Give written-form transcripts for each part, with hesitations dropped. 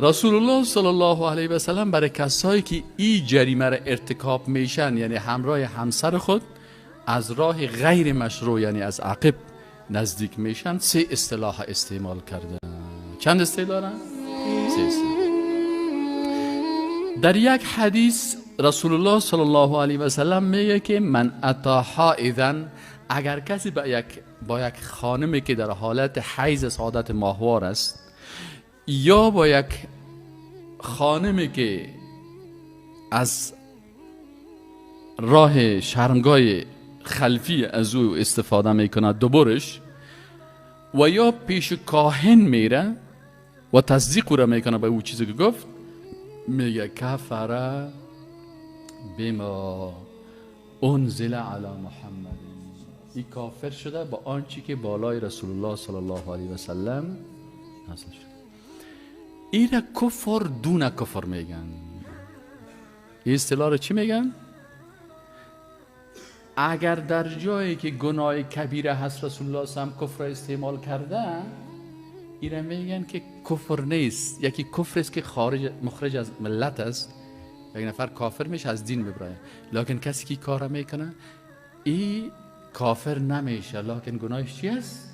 رسول الله صلی الله علیه و سلم برای کسایی که این جریمه را ارتکاب میشن، یعنی همراه همسر خود از راه غیر مشروع، یعنی از عقب نزدیک میشن، سه اصطلاح استعمال کرده. چند اصطلاح دارن؟ سه اصطلاح. در یک حدیث رسول الله صلی الله علیه و سلم میگه که من اتا حائضا، اگر کسی با یک خانمی که در حالت حیض سعادت ماهوار است، یا با یک خانمی که از راه شرمگاه خلفی از او استفاده میکنه دوبارش، و یا پیش کاهن میره و تصدیق او را میکنه به او چیزی که گفت، میگه کفر بما انزل علی محمد، این کافر شده با آنچه که بالای رسول الله صلی الله علیه و سلم نازل شده. این را کفر دون کفر میگن. این اصطلاح را چی میگن؟ اگر در جایی که گناه کبیره هست رسول الله صلی الله علیه و کفر استعمال کرده، این را میگن که کفر نیست. یکی کفر است که خارج مخرج از ملت است، یک نفر کافر میشه از دین میبره، لکن کسی که کار میکنه این کافر نمیشه، لکن گناهش چی است؟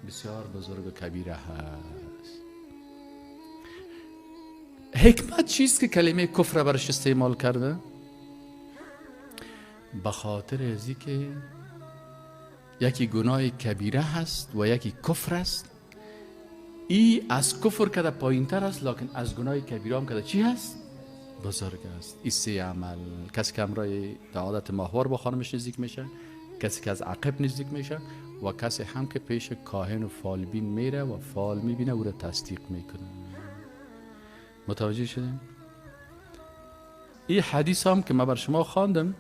بسیار بزرگ و کبیره هست. حکمت چیست که کلمه کفر برش استعمال کرده؟ به خاطر ازی که یکی گناه کبیره هست و یکی کفر است. ای از کفر کده پایین تر است، لکن از گناه کبیره هم کده چی هست؟ بزرگ است. این سه عمل، کسی که همراه عادت ماهوار با خانمش نزدیک میشه، کسی که از عقب نزدیک میشه، و کسی هم که پیش کاهن و فالبین میره و فال میبینه او را تصدیق میکنه. متوجه شدیم؟ این حدیث هم که من بر شما خواندم،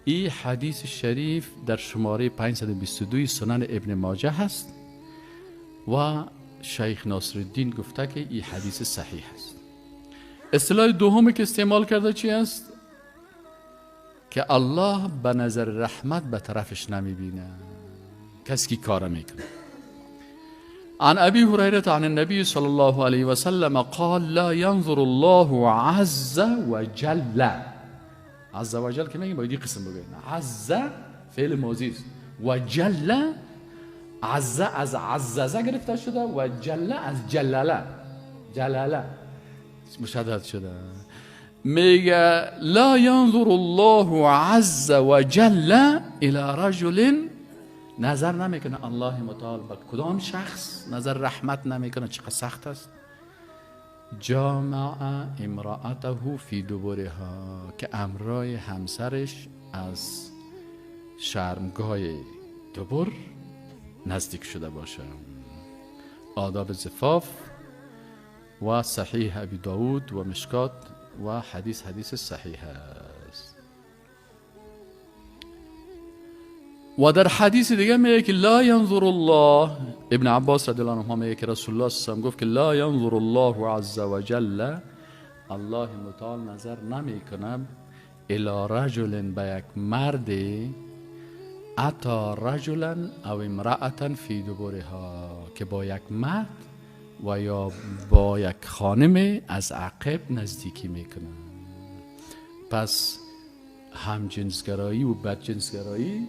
این حدیث شریف در شماره 522 سنن ابن ماجه هست و شیخ ناصرالدین گفته که این حدیث صحیح است. اصطلاح دومی که استعمال کرده چی است؟ که الله به نظر رحمت به طرفش نمیبینه کسی که کار میکنه. عن أبي هريرة عن النبي صلى الله عليه وسلم قال لا ينظر الله عز وجل. عز وجل که میگیم باید قسم بگیم. عز فعل ماضی است و جل، عز از عززه گرفته شده و جل از جلاله، جلاله مشدد شده. میگه لا ينظر الله عز وجل الى رجل، نظر نمیکنه الله متعال به کدام شخص، نظر رحمت نمیکنه. چقدر سخت است. جامع امرأته فی دبرها، که امرای همسرش از شرمگاه دبر نزدیک شده باشه. آداب زفاف و صحیح ابی داود و مشکات و حدیث حدیث صحیح است. و در حدیث دیگه میگه که لا ینظر الله، ابن عباس رضی الله عنه میگه که رسول الله صلی الله علیه و گفت که لا ینظر الله عز وجل، الله متعال نظر نمیکنه الی رجل، به یک مرد، اتا رجلا او امرأة فی دبرها، که با یک مرد و یا با یک خانم از عقب نزدیکی میکنه. پس همجنسگرایی و بدجنسگرایی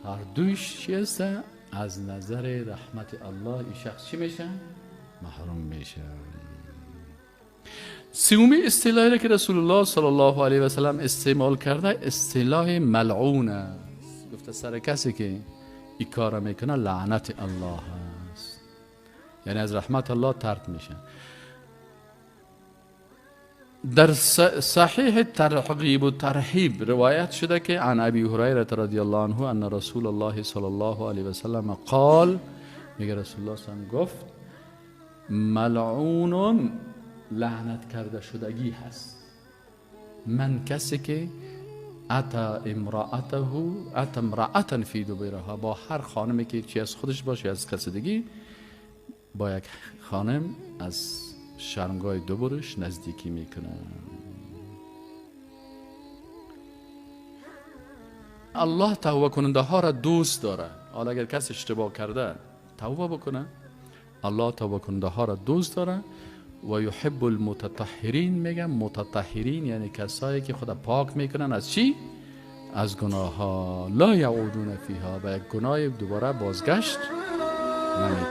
هر دویش چی هست؟ از نظر رحمت الله این شخص چی میشه؟ محروم میشه. سومی اصطلاحی که رسول الله صلی الله علیه و سلم استعمال کرده اصطلاح ملعون است. گفته سر کسی که این کار میکنه لعنت الله است، یعنی از رحمت الله طرد میشه. در صحیح ترغیب و ترهیب روایت شده که عن ابی هریره رضی الله عنه ان رسول الله صلی الله علیه و سلم قال، میگه رسول الله صلی الله علیه و سلم گفت ملعون، لعنت کرده شدگی هست، من کسی که اتا امرأته، اتا امرأة فی دبرها، با هر خانمی که چی از خودش باشه از کسی دیگه، با یک خانم از شرمگاه دبرش نزدیکی میکنه. الله توبه کننده ها را دوست داره. حالا اگر کسی اشتباه کرده توبه بکنه، الله توبه کننده ها را دوست داره و یحب المتطهرین. میگم متطهرین یعنی کسایی که خدا پاک میکنن از چی؟ از گناه ها. لا یعودون فیها، به یک گناه دوباره بازگشت نمیکنن.